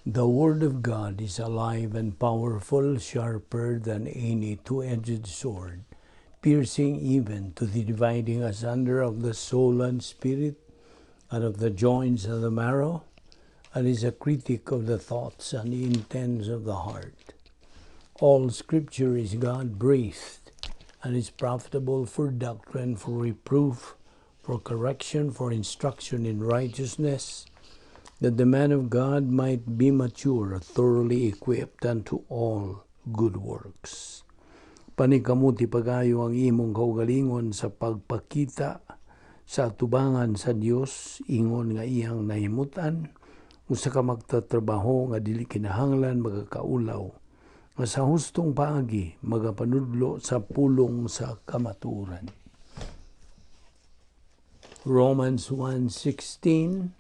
The Word of God is alive and powerful, sharper than any two-edged sword, piercing even to the dividing asunder of the soul and spirit, and of the joints and the marrow, and is a critic of the thoughts and the intents of the heart. All Scripture is God-breathed, and is profitable for doctrine, for reproof, for correction, for instruction in righteousness, that the man of God might be mature, thoroughly equipped unto all good works. Panikamuti pagayo ang imong kaugalingon sa pagpakita sa atubangan sa Dios, ingon nga iyang nahimutan, usa ka magtatrabaho nga dili kinahanglan magakaulaw, nga sa hustong paagi magapanudlo sa pulong sa kamatuoran. Romans 1:16.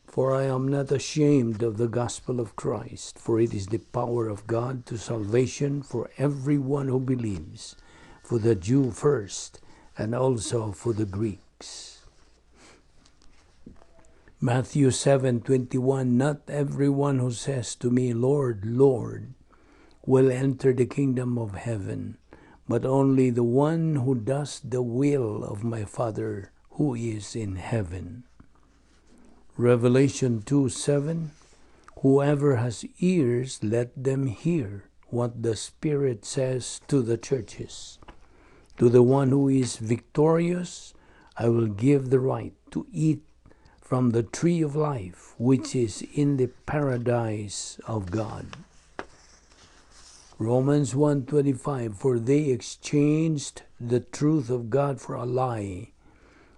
For I am not ashamed of the gospel of Christ, for it is the power of God to salvation for everyone who believes, for the Jew first, and also for the Greeks. Matthew 7:21. Not everyone who says to me, 'Lord, Lord,' will enter the kingdom of heaven, but only the one who does the will of my Father who is in heaven. Revelation 2:7. Whoever has ears, let them hear what the Spirit says to the churches. To the one who is victorious, I will give the right to eat from the tree of life, which is in the paradise of God. Romans 1:25. For they exchanged the truth of God for a lie,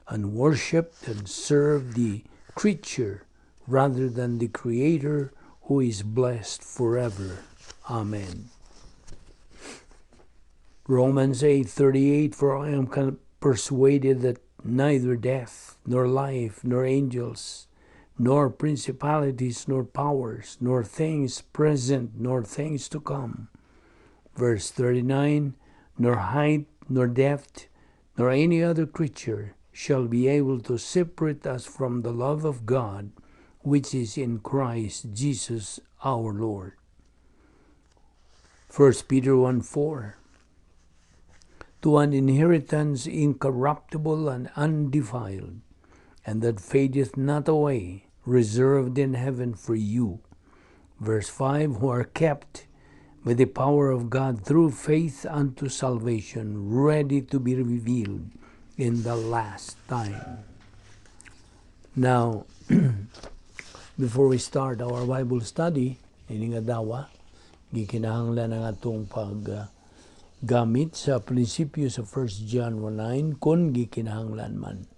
and worshipped and served the creature rather than the Creator, who is blessed forever. Amen. Romans 8:38. For I am persuaded that neither death, nor life, nor angels, nor principalities, nor powers, nor things present, nor things to come. Verse 39, nor height, nor depth, nor any other creature shall be able to separate us from the love of God, which is in Christ Jesus our Lord. 1 Peter 1:4. To an inheritance incorruptible and undefiled, and that fadeth not away, reserved in heaven for you. Verse 5, who are kept by the power of God through faith unto salvation, ready to be revealed in the last time. Now, before we start our Bible study, ini nga dawa, gikinahanglan ang atong pag gamit sa prinsipyo sa 1 John 1:9 kung gikinahanglan man.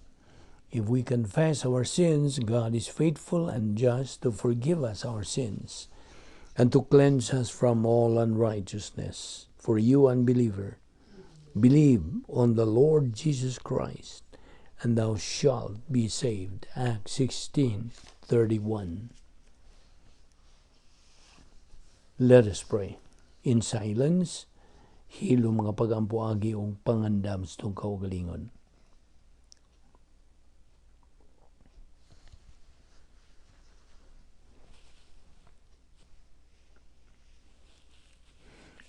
If we confess our sins, God is faithful and just to forgive us our sins and to cleanse us from all unrighteousness. For you, unbeliever, believe on the Lord Jesus Christ, and thou shalt be saved. Acts 16:31. Let us pray. In silence, hilo mga pagampo-agi og pangandam sa itong kaugalingon.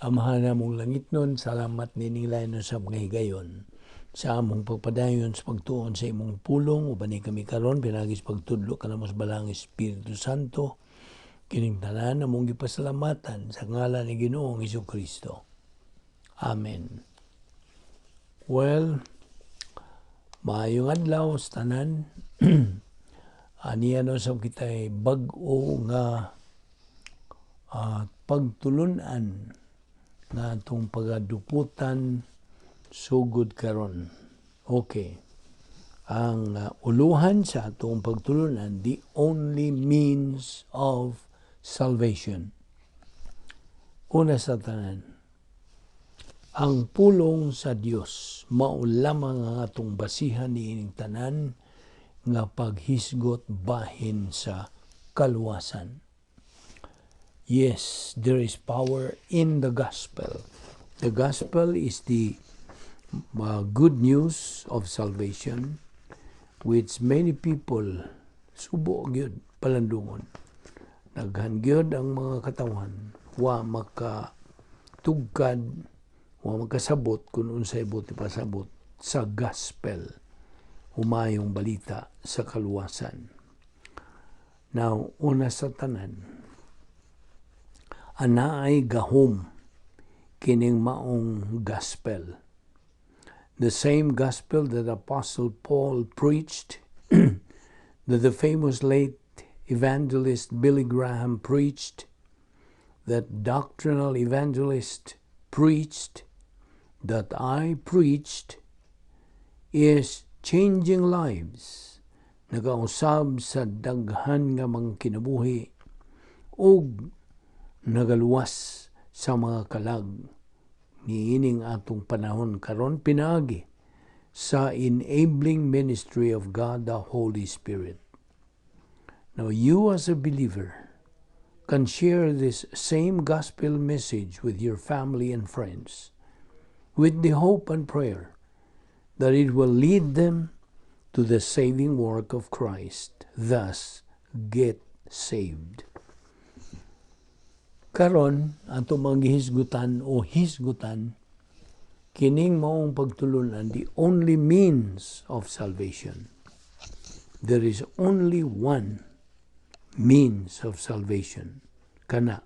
Amahan namong langit nun, salamat nining lain sa mga higayon. Sa among pagpadayon sa pagtuon sa imong pulong, uban ni kami karon pinaagi sa pagtudlo kanamo sa Balaang Espiritu Santo, kining tanan among gipasalamatan sa ngalan ni Ginoong Hesukristo. Amen. Well, maayong adlaw sa tanan. Aniya no sa kita'y bag-o nga pagtulunan nga atong pagaduputan sugod karon. Okay. Ang uluhan sa atong pagtulunan, the only means of salvation. Una sa tanan, ang pulong sa Dios mao lamang ang atong basihan niining tanan nga paghisgot bahin sa kaluwasan. Yes, there is power in the gospel. The gospel is the good news of salvation, which many people subo gyud palandungon. Daghan gyud ang mga katawhan wa makatugkad, wa makasabot kung unsay buot ipasabot sa gospel o maayong balita sa kaluwasan. Now, una sa tanan, anaay gahom kining maong gospel. The same gospel that Apostle Paul preached, that the famous late evangelist Billy Graham preached, that doctrinal evangelist preached, that I preached, is changing lives. Nagausab sa daghan nga mga kinabuhi ug nagaluwas sa mga kalag niining atong panahon karon pinaagi sa enabling ministry of God the Holy Spirit. Now, you as a believer can share this same gospel message with your family and friends with the hope and prayer that it will lead them to the saving work of Christ, thus get saved. Karon, ato mga gihisgutan o hisgutan kining maong pagtulunan, the only means of salvation. There is only one means of salvation. Kana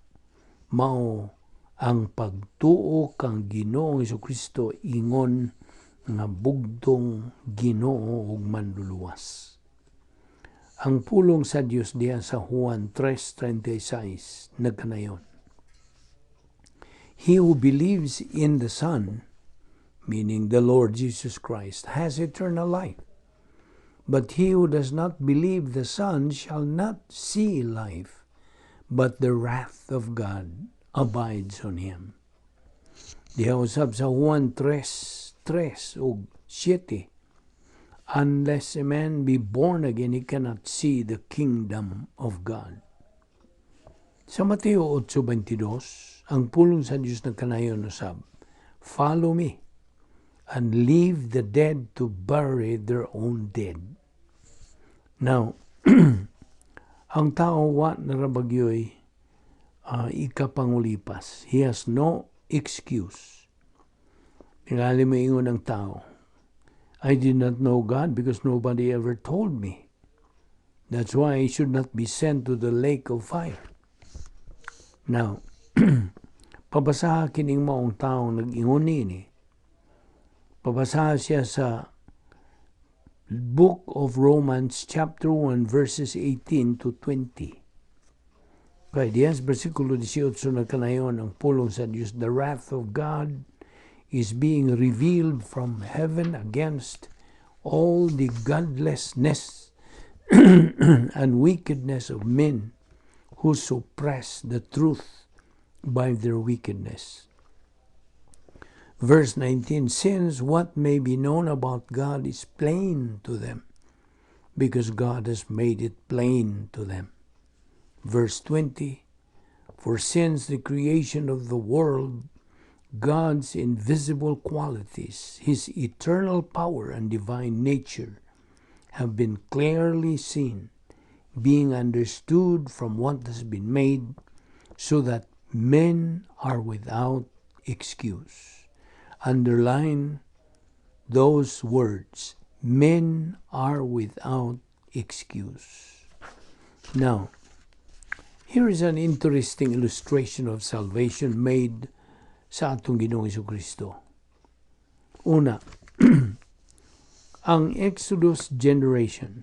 mao ang pagtuo kang Ginoong Kristo ingon nga bugtong Ginoo ug Manluluwas. Ang pulong sa Dios diha sa Juan 3:36 nagkanayon: "He who believes in the Son," meaning the Lord Jesus Christ, "has eternal life. But he who does not believe the Son shall not see life, but the wrath of God abides on him." Diha usab sa Juan 3, 3 ug 7, "Unless a man be born again, he cannot see the kingdom of God." Sa Mateo 8:22, ang pulong sa Diyos nagkanayon usab, "Follow me and leave the dead to bury their own dead." Now, ang tao wa na ra ba gyoy ikapangulipas. He has no excuse. Tingali moingon ang tao, "I did not know God because nobody ever told me. That's why I should not be sent to the lake of fire." Now, pabasaha kining maong taong nag-ingon niini. Pabasaha siya sa Book of Romans chapter 1 verses 18 to 20. Kay diyan sa versikulo 18 nagkanayon ang pulong sa Diyos, "The wrath of God is being revealed from heaven against all the godlessness and wickedness of men who suppress the truth by their wickedness." Verse 19, "Since what may be known about God is plain to them, because God has made it plain to them." Verse 20, "For since the creation of the world, God's invisible qualities, his eternal power and divine nature, have been clearly seen, being understood from what has been made, so that men are without excuse." Underline those words: "Men are without excuse." Now, here is an interesting illustration of salvation made sa atong Ginoong Kristo. Una, ang Exodus generation,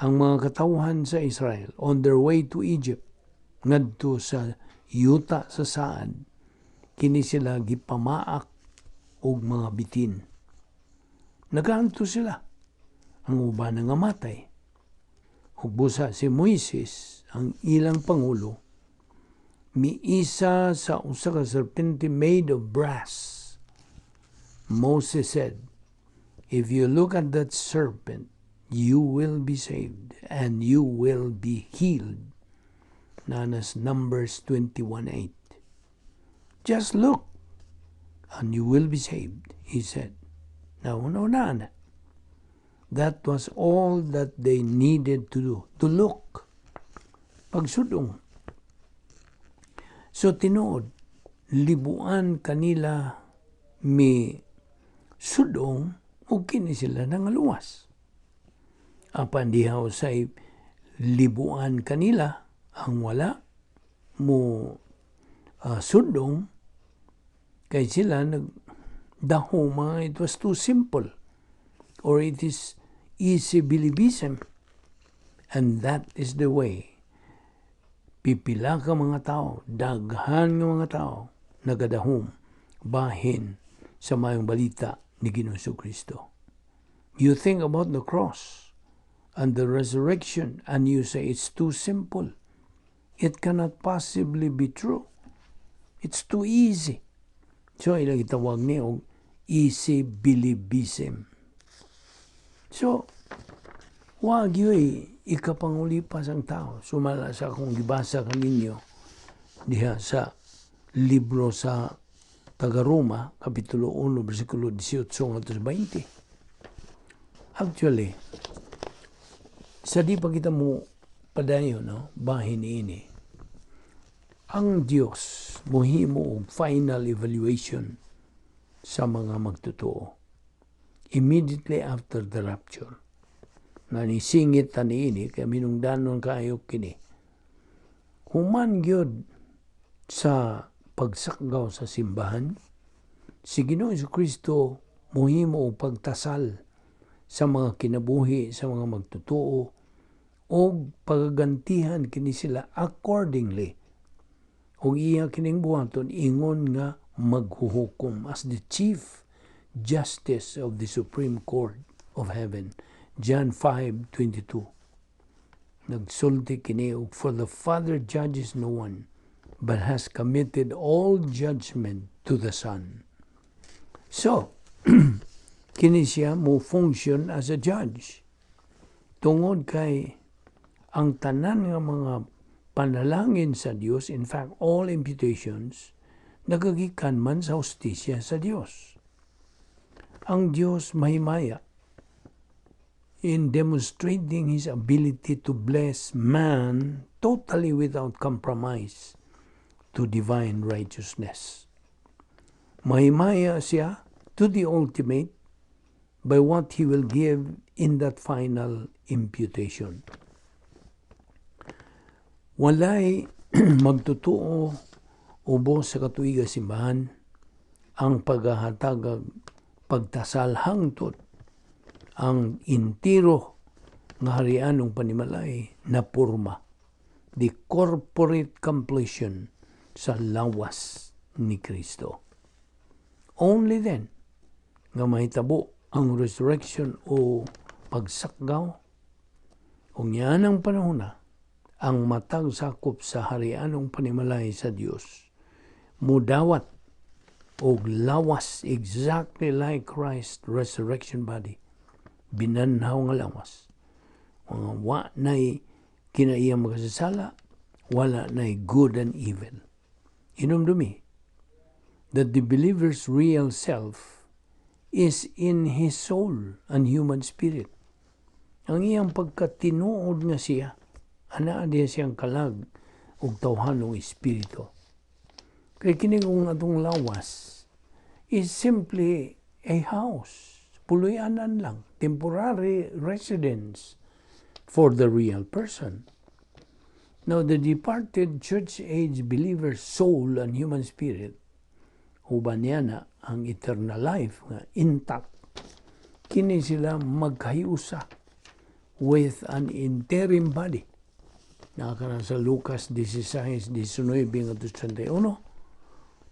ang mga katawhan sa Israel on their way to Egypt, ngadto sa yuta sa saad, kini sila gipamaak og mga bitin. Nagaanto sila. Ang uban nangamatay. Ug busa si Moises, ang ilang pangulo, miisa sa usa ka serpente made of brass. Moses said, "If you look at that serpent, you will be saved and you will be healed." Naa na sa Numbers 21:8. "Just look and you will be saved," he said. Now, no, na. That was all that they needed to do, to look. Pagsudong. So tinuod, libuan kanila mi sudong ug kini sila nangaluwas. Apan diha usay libuan kanila ang wala mo sudong kay sila nagdahoma, it was too simple or it is easy believism. And that is the way pipila ka mga tao, daghan nga mga tao nagadahom bahin sa Maayong Balita ni Ginoong Kristo. You think about the cross and the resurrection and you say it's too simple. It cannot possibly be true. It's too easy. So ilang gitawag ni og easy believism. So, wag yo'y ikapangulipas ang tao. Sumala sa akong gibasa kaninyo diha sa libro sa taga-Roma, Kapitulo 1, versikulo 18 ngadto sa 20. Actually, sa di pa kita mo padayon, no, bahin ini, ang Dios mohimo og final evaluation sa mga magtotoo immediately after the rapture. Nga ni singit ta niini kay minungdanon kaayo kini. Human gyud sa pagsakgaw sa simbahan, si Ginoong Kristo mohimo og pagtasal sa mga kinabuhi sa mga magtotoo og pagagantihan kini sila accordingly, ug iya kining buhaton ingon nga maghuhukom as the Chief Justice of the Supreme Court of Heaven. John 5:22. Nagsulti kini og, "For the Father judges no one, but has committed all judgment to the Son." So, kini siya mo function as a judge. Tungod kay ang tanan nga mga panalangin sa Dios, in fact, all imputations, nagagikan man sa hustisya sa Dios. Ang Dios mahimaya in demonstrating His ability to bless man totally without compromise to divine righteousness. Mahimaya siya to the ultimate by what He will give in that final imputation. Walay magtotoo ubos sa katuiga simbahan ang paghahatag pagtasal hangtod ang intiro nga harianong panimalay na porma, the corporate completion sa lawas ni Kristo. Only then nga mahitabo ang resurrection o pagsakgaw, ug ang panahon na ang matag sakop sa harianong panimalay sa Dios mudawat og lawas exactly like Christ's resurrection body, binanhaw nga lawas mga wa nay kinaiyang makasasala, wala nay good and evil. Inumdumi that the believer's real self is in his soul and human spirit. Ang iyang pagkatinuod nga siya, anaa diya siyang kalag ug tawhanong espiritu. Kay kini kung atong lawas is simply a house, puloy-anan lang, temporary residence for the real person. Now, the departed church age believer's soul and human spirit, uban niya na ang eternal life nga intact, kini sila magkahiusa with an interim body. Naa sa Lucas 16, 19 ngadto 31,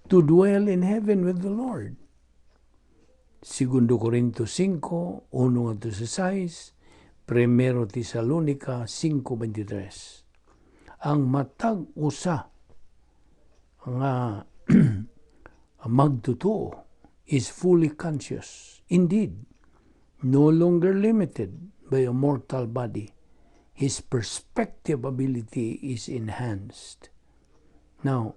to dwell in heaven with the Lord. Segundo Corinto 5, 1 ngadto sa 6, Primero Tesalonica 5:23. Ang matag usa nga magtotoo is fully conscious. Indeed, no longer limited by a mortal body. His perspective ability is enhanced. Now,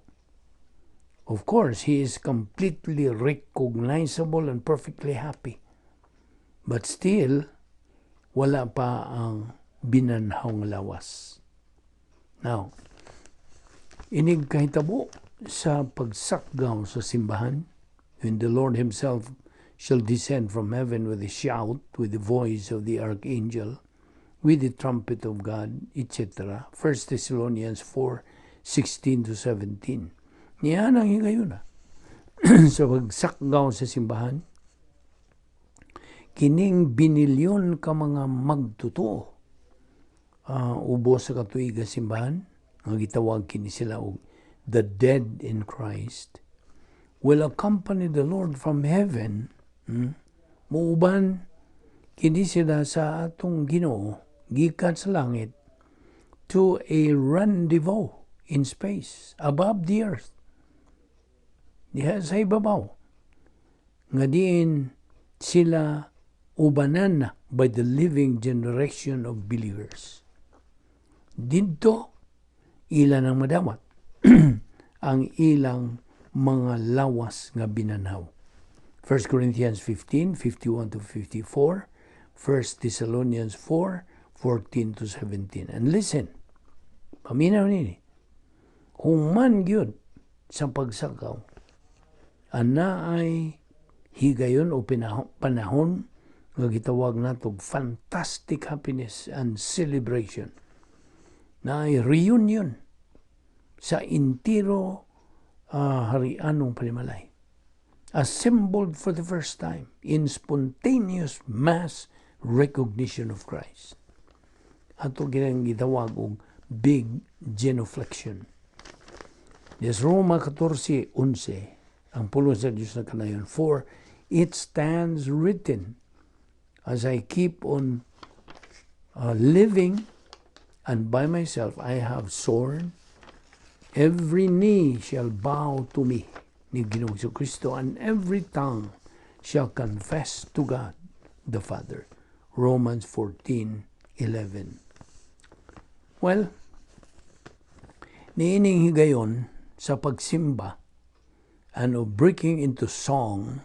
of course, he is completely recognizable and perfectly happy. But still, wala pa ang binanhaw nga lawas. Now, inig kahitabo sa pagsakgaw sa simbahan, when the Lord Himself shall descend from heaven with a shout, with the voice of the archangel, with the trumpet of God, etc. 1 Thessalonians 4, 16 to 17. Niyan ang higayuna sa pagsakgaw sa simbahan, kining binilyon ka mga magtotoo ubos sa katuig simbahan, nga gitawag kini sila og the dead in Christ, will accompany the Lord from heaven. Muuban kini sila sa atong Ginoo gikan sa langit to a rendezvous in space above the earth, diha sa ibabaw, nga diin sila ubanan by the living generation of believers. Didto ila nang madawat ang ilang mga lawas nga binanhaw. 1 Corinthians 15, 51 to 54, 1 Thessalonians 4, 14 to 17. And listen, paminaw nini, human gyud sa pagsakaw, ana ay higayon o panahon nga gitawag natog fantastic happiness and celebration na ay reunion sa intiro harianong panimalay, assembled for the first time in spontaneous mass recognition of Christ. Ato ginang gitawag og big genuflection. Des Roma 14:11, ang pulong sa Diyos na kanayon, "For it stands written, as I keep on living, and by myself I have sworn, every knee shall bow to me," ni Ginoong Kristo, "and every tongue shall confess to God the Father." Romans 14:11. Well, niining higayon sa pagsimba and of breaking into song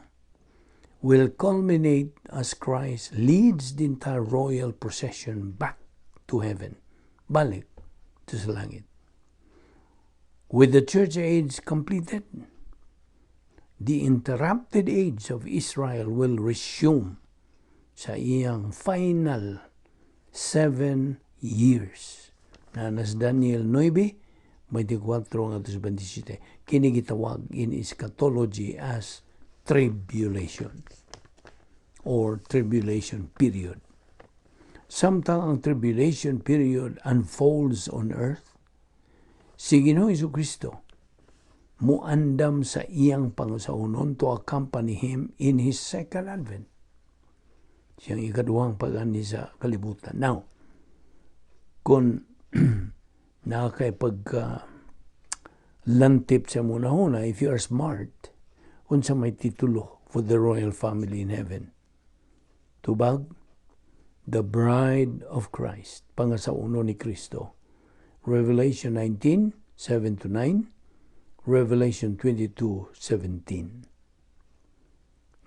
will culminate as Christ leads the entire royal procession back to heaven. Balik to sa langit. With the church age completed, the interrupted age of Israel will resume sa iyang final 7 years. Na nas Daniel 9, 24 ngadto sa 27. Kini gitawag in eschatology as tribulation or tribulation period. Samtang ang tribulation period unfolds on earth, si Ginoong Kristo muandam sa iyang pangusaonon to accompany him in his second advent. Siyang ikaduhang pag-anhi sa kalibutan. Now, kung naa kay pagka lantip sa munahuna, if you are smart, unsa may titulo for the royal family in heaven? Tubag, the bride of Christ, pangasauno ni Kristo. Revelation 19, 7 to 9, Revelation 22, 17.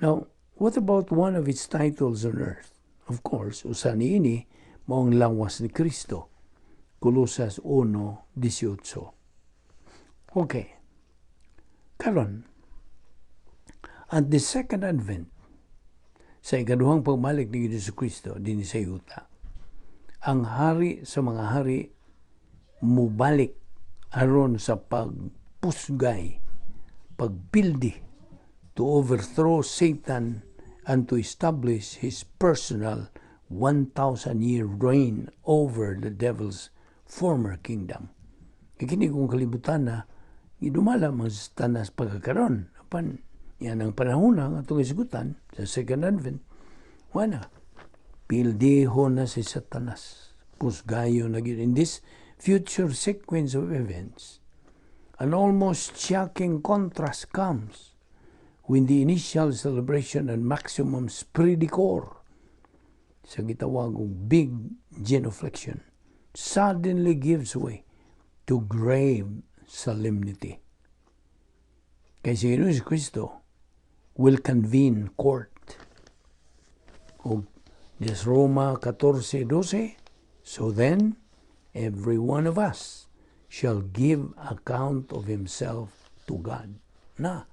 Now, what about one of its titles on earth? Of course, usa niini mao ang lawas ni Kristo. Colosas 1:18. Okay. Karon, at the second advent, sa ikaduhang pagbalik ni Jesu Kristo dinhi sa yuta, ang hari sa mga hari mubalik aron sa pagpusgay, pagpildi, to overthrow Satan and to establish his personal 1,000-year reign over the devil's former kingdom. Kay kini kung kalibutan na gidumala man sa tanas pagkakaron. Apan yan ang panahon na atong isgutan sa second advent. Wala. Pildiho na si Satanas. Pusgayo na gyud. In this future sequence of events, an almost shocking contrast comes when the initial celebration and maximum esprit de corps sa gitawag og big genuflection suddenly gives way to grave solemnity. Kay si Ginoong Kristo will convene court. O des Roma 14:12, "So then, every one of us shall give account of himself to God. Na,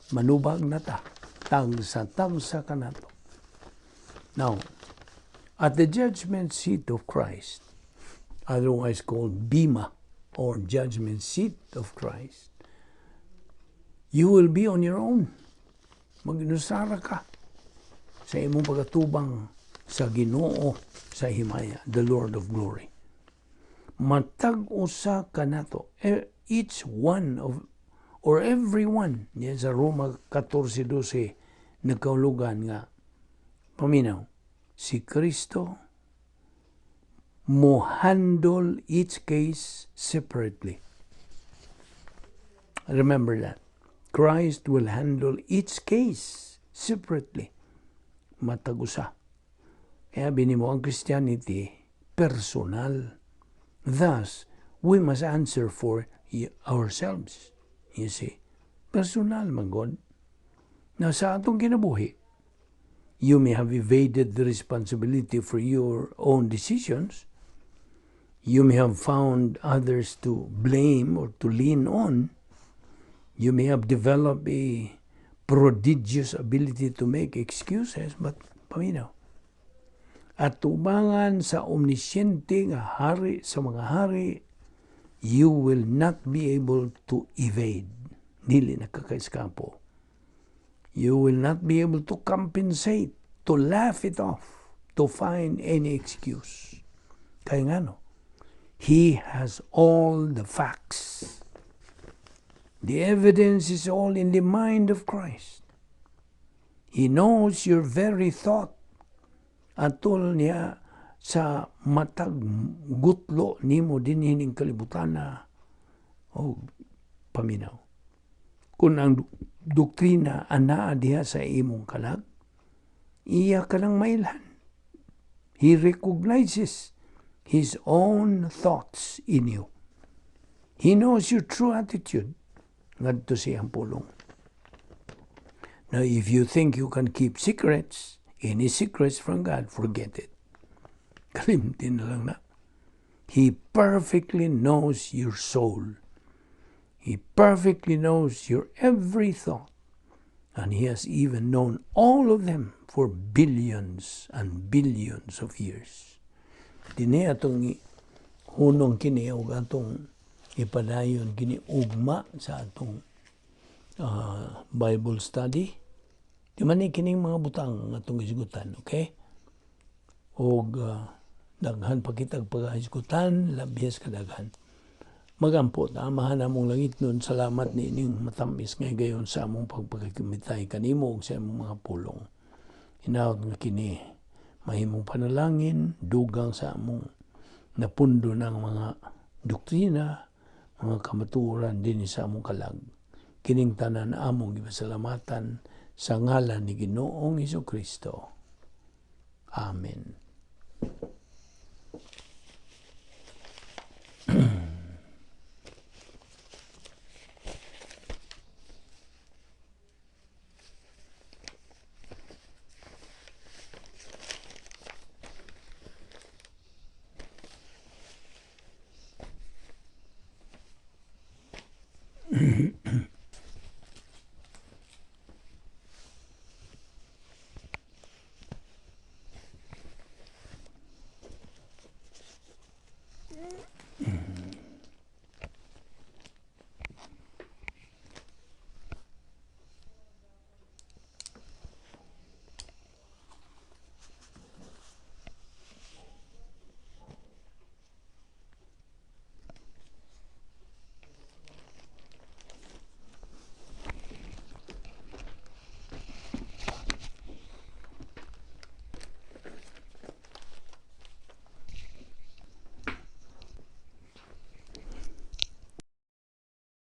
manubag na ta, tagsa-tagsa kanato. Now, at the judgment seat of Christ, otherwise called Bema, or judgment seat of Christ, you will be on your own. Maginusara ka sa imong pagatubang sa Ginoo sa himaya, the Lord of glory. Matag usa kanato, each one of or every one niya sa Roma 14:12 nagkaulugan nga paminaw si Kristo mo handle each case separately. Remember that. Christ will handle each case separately. Matag usa. Kaya binimo ang Christianity personal. Thus, we must answer for ourselves. You see, personal man God. Na sa atong kinabuhi, you may have evaded the responsibility for your own decisions. You may have found others to blame or to lean on. You may have developed a prodigious ability to make excuses, but paminaw. At tubangan sa omnisciente nga hari sa mga hari, you will not be able to evade. Dili nakakaiskapo. You will not be able to compensate, to laugh it off, to find any excuse. Kaya nga no, He has all the facts. The evidence is all in the mind of Christ. He knows your very thought. Atol niya sa matag gutlo nimo dinhi ning kalibutan na o paminaw. Kung ang doktrina anaa diha sa imong kalag, iya ka nang mailhan. He recognizes his own thoughts in you. He knows your true attitude ngadto sa iyang pulong. Now, if you think you can keep secrets, any secrets from God, forget it. Kalimtin na lang na. He perfectly knows your soul. He perfectly knows your every thought. And He has even known all of them for billions and billions of years. Dini atong hunong kini og atong ipadayon kini ugma sa atong Bible study. Di man ni kining mga butang nga atong hisgutan, okay? Og daghan pa kitag paghisgutan, labias kadaghan. Magampo ta, Amahan namong langitnon, salamat ni ining matamis nga higayon sa among pagpagkimitay kanimo ug sa imong mga pulong. Hinaot nga kini mahimong panalangin, dugang sa among napundo ng mga doktrina, mga kamatuoran din sa among kalag. Kining tanan among gipasalamatan sa ngalan ni Ginoong Hesus Kristo. Amen.